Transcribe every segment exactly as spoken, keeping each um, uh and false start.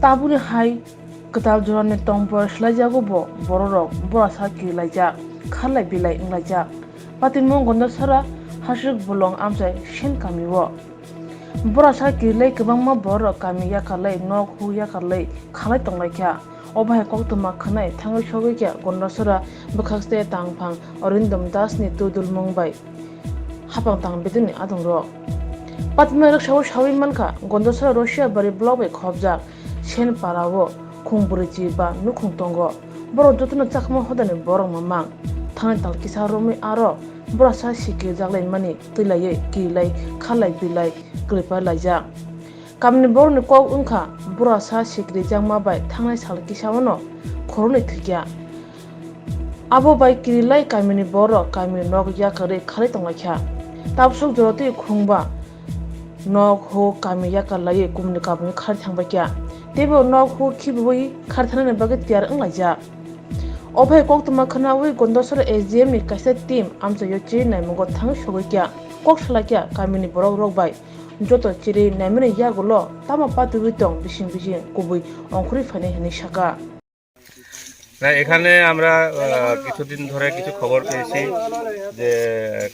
Tabukni hai kwtal jorani tongpor swlaijago bo bororok borasa kirilaijak, kharlai bilai wnglaijak. Patimung Gondasora Hasik Bolong amchai Sen kamio. Borasa kirilai kwbangma bororok kami yakarlai nok huk yakarlai khalai tonglaikha. Obo hai koktwma khwnai thangwi sogwikha Gondasora bwkhakste tangphang Arindam Dasni twidulmung bai hapang tang bedekni adongrok. Patma rwksao sawi mankha, Gondasora Russia bari block bai khopjak Sen parao khung bwrwichi ba nukhung tongo. Borok jotono chakma hodani borok mamang. Thangnai tal kisa romwi aro borasa sikirjak laimani twilaiwi kirilai khalai bilai kwrwipa laijak. Kamini borokni kok wngkha borasa sikirijakma bai thangnai sal kisao no khoroknwi thwikya. Abo bai kirilai kamini borok kamini nok yakarwi kharwi tonglaikha. Tabsuk jorotwi khungba nok huk kami yakarlaiwi kumni kabui kharwi thangbaikha. Teibo nok huk khibiui kharwi thangnani bagwi tiyar wnglaijak. Obo hai koktwma khwnaui Gondasora S D M ni kaisa team amchaio chini naimungo thangwi sogwikha. Kok salaikha kamini borok rok bai joto chiri naimani yagulo tamo patugwi tong bising bising kubui ongkhorwi phainai hinwi saka. না, এখানে আমরা, আহ, কিছুদিন ধরে কিছু খবর পেয়েছি যে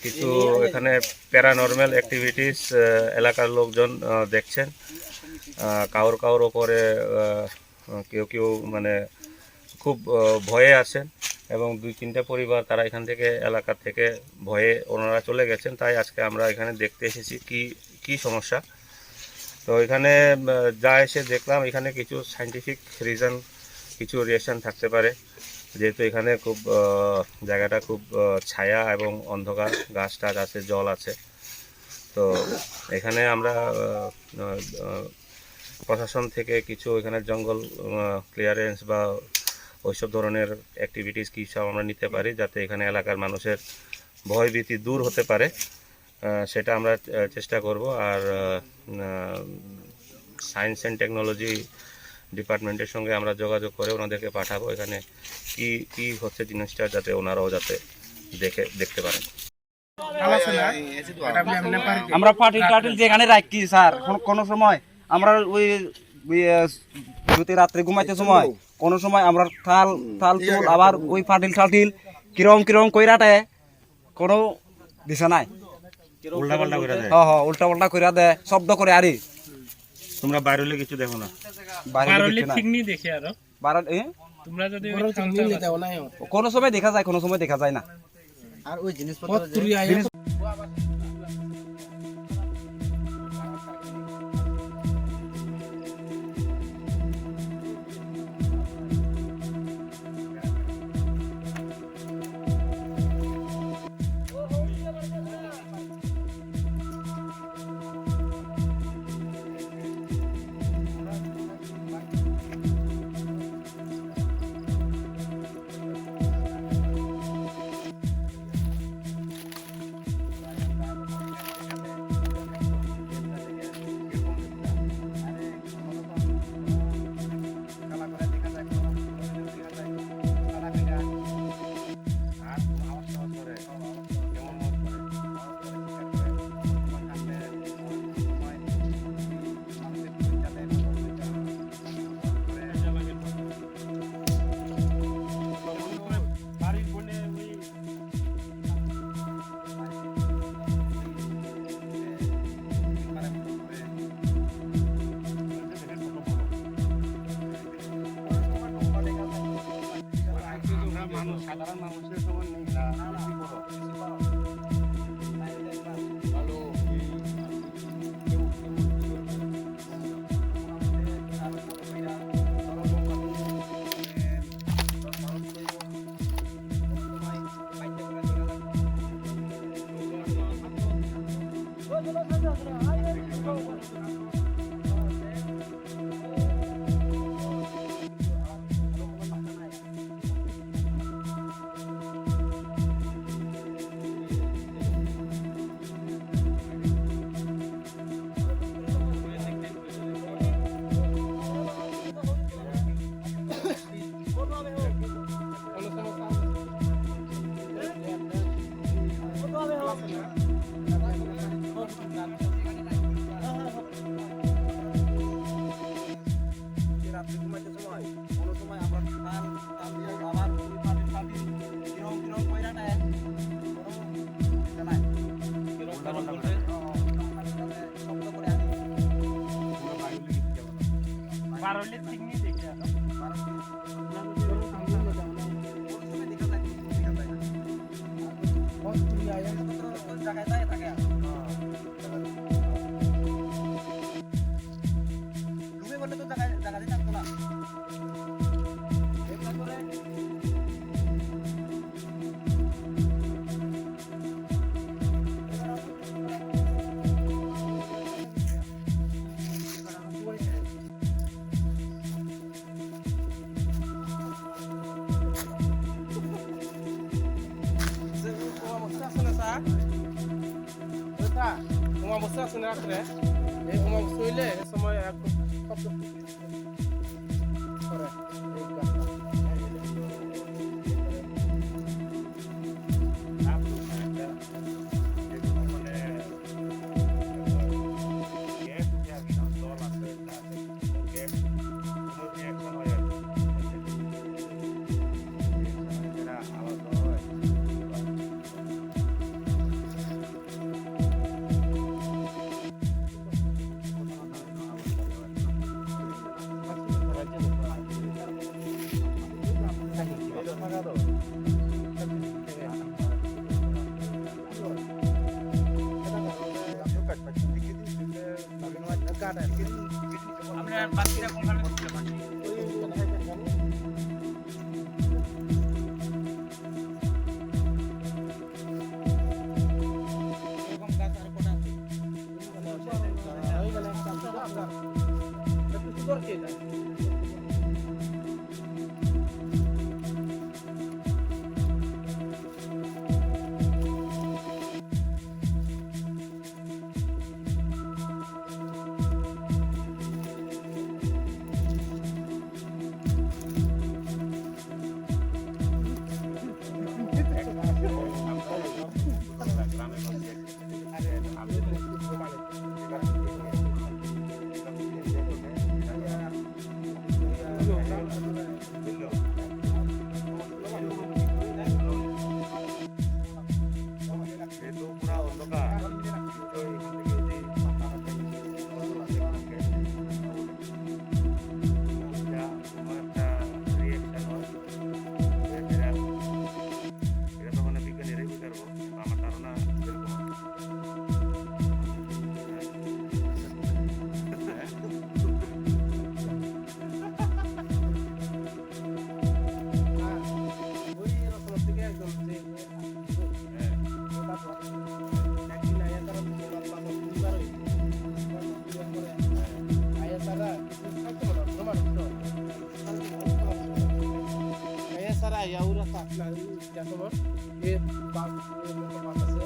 কিছু এখানে প্যারানরমাল অ্যাক্টিভিটিস, আহ, এলাকার লোকজন, আহ, দেখছেন। আহ, কারোর কারোর ওপরে, আহ, কেউ কেউ মানে খুব, আহ, ভয়ে আছেন এবং দুই তিনটা পরিবার তারা এখান থেকে, এলাকা থেকে ভয়ে ওনারা চলে গেছেন। তাই আজকে আমরা এখানে দেখতে এসেছি কি, কি সমস্যা। তো এখানে, আহ, যা এসে দেখলাম, এখানে কিছু সায়েন্টিফিক রিজন, কিছু রিয়েকশন থাকতে পারে, যেহেতু এখানে খুব, আহ, জায়গাটা খুব, আহ, ছায়া এবং অন্ধকার, গাছ টাছ আছে, জল আছে। তো এখানে আমরা, আহ, আহ, আহ, প্রশাসন থেকে কিছু এখানে জঙ্গল, আহ, ক্লিয়ারেন্স বা ওইসব ধরনের অ্যাক্টিভিটিস কিছু আমরা নিতে পারি, যাতে এখানে এলাকার মানুষের ভয়ভীতি দূর হতে পারে। আহ, সেটা আমরা, আহ, চেষ্টা করব। আর, আহ, আহ, সায়েন্স অ্যান্ড টেকনোলজি ডিপার্টমেন্টের সঙ্গে আমরা যোগাযোগ করে ওনাদেরকে পাঠাবো এখানে কি, কি হচ্ছে জিনিসটা, যাতে ওনারাও যাতে দেখে, দেখতে পারেন। আমরা ফাটিল টাটিল যেখানে রাখি স্যার, কোন-, কোনো সময় আমরা ওই, ওই, আহ, যদি রাত্রে ঘুমাইতে সময় কোনো সময় আমরা থাল, থাল তুল আবার ওই ফাটিল টাটিল কিরম কিরম কইরাটে কোনো দিশা নাই। উল্টা পাল্টা করে দেয়। হ্যাঁ, হ্যাঁ, উল্টা পাল্টা করে দেয়, শব্দ করে আরে। তোমরা বাইরে হলে কিছু দেখো না? বাইরে হলে দেখি না। ঠিক নেই দেখে আরো। বারো, এ? তোমরা যদি ওই বড় থাল তুমি চাল নিতে আছে। যাও না, এ? কোনো সময় দেখা যায়, কোনো সময় দেখা যায় না। আর ওই জিনিসপত্র পথ যে ঘুরিয়ে আয়। জিনিস Parole tingni dekha. Parole tingni dekha. Lube bole to jaga, jaga di thangto na. Uma bwsa sini akhre. Ei uma bwsa ile, ei somoy ek kore, ei gasta. Sara ya ura sakna. Jakobo, e bak, e motor bak ase,